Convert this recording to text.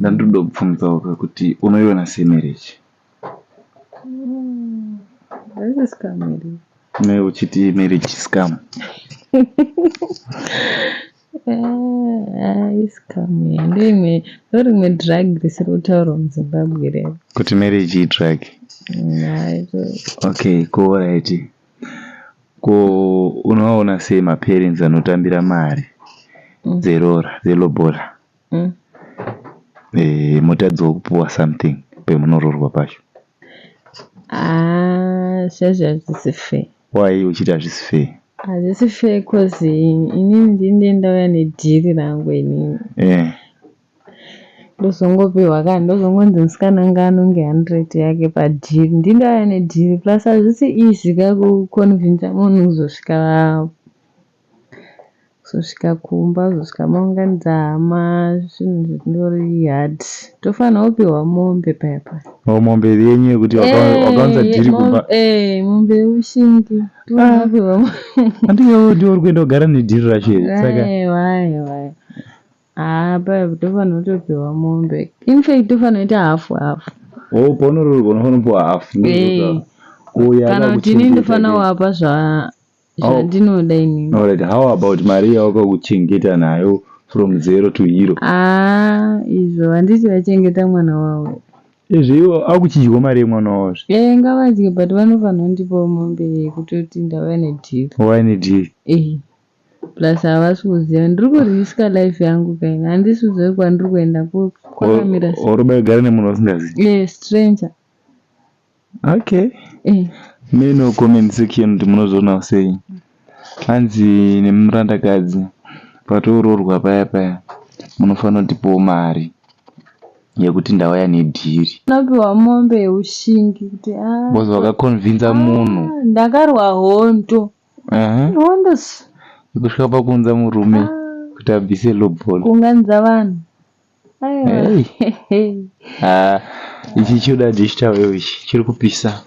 Ndandoda kubvunzawo ka kuti unoiona sei marriage? Haisi scam here? Nei uchiti marriage scam? Iscam iyi ndoimwe ndorimwe drug risiri kutaurwa muZimbabwe rero. Kuti marriage idrug? Okay, ko alright. Ko unovaona sei maparents anotambira mari dzeroora dzelobola motadzawo kupuwa something pemunoroorwa pacho? Ah, zvazvo hazvisi fair. Why uchiti hazvisi fair? Hazvisi fair 'cause inini ndini ndauya nedhiri rangu inini. Ndozongopiwa ka ndozongonzi musikana ngaanonge 100 yake padhiri. Ndini ndauya nedhiri plus hazvisi easy ka kuconvincer munhu kuzosvika kumba kuzosvika maunganidza hama zvinhu zvindori hard. Tofanira kupiwa mombe paya paya. Oh, mombe yenyu yekuti wakaunza dhiri kumba? Eh, mombe yeushingi. Tofanira kupiwa. Handiwo ndiwe uri kuenda kugara nedhiri racho here? Saka Aiwa aiwa. Haa paya tofanira kutopiwa mombe. In fact tofanira kuita hafu hafu. Oh, paunoroorwa unofanira kupiwa hafu. Kuuya Kana kuti inini ndofanira kuvapa zvandinoda inini. Alright, how about mari yawakakuchengeta nayo from zero to hero? Haa izvo handiti vachengeta mwana wavo. Izvi iwo akuchidya mari yemwana wavozve. Eh, ngavadye but vanofanira kundipawo mombe yekutoti ndauya nedhiri. Wauya nedhiri? Eh. Plus havasi kuziva ndiri kuriska life yangu kaini handisi kuziva kwandiri kuenda kwakamira sei. Uri kugara nemunhu wasingazivi? Eh, stranger. Okay. Eh. Meno comment section kuti munozvionawo sei. Hanzi nemurandakadzi patooroorwa paya paya munofanira kutipawo mari yekuti ndauya nedhiri. Unopiwa mombe yeushingi kuti ah. Because wakaconvincer munhu. Ndakarwa hondo. Hondo. Yekusvika pakuunza murume kuti abvise lobola. Kuunganidza vanhu. Aiwa. Hey. Ah, ichi choda digital ichi chiri kupisa.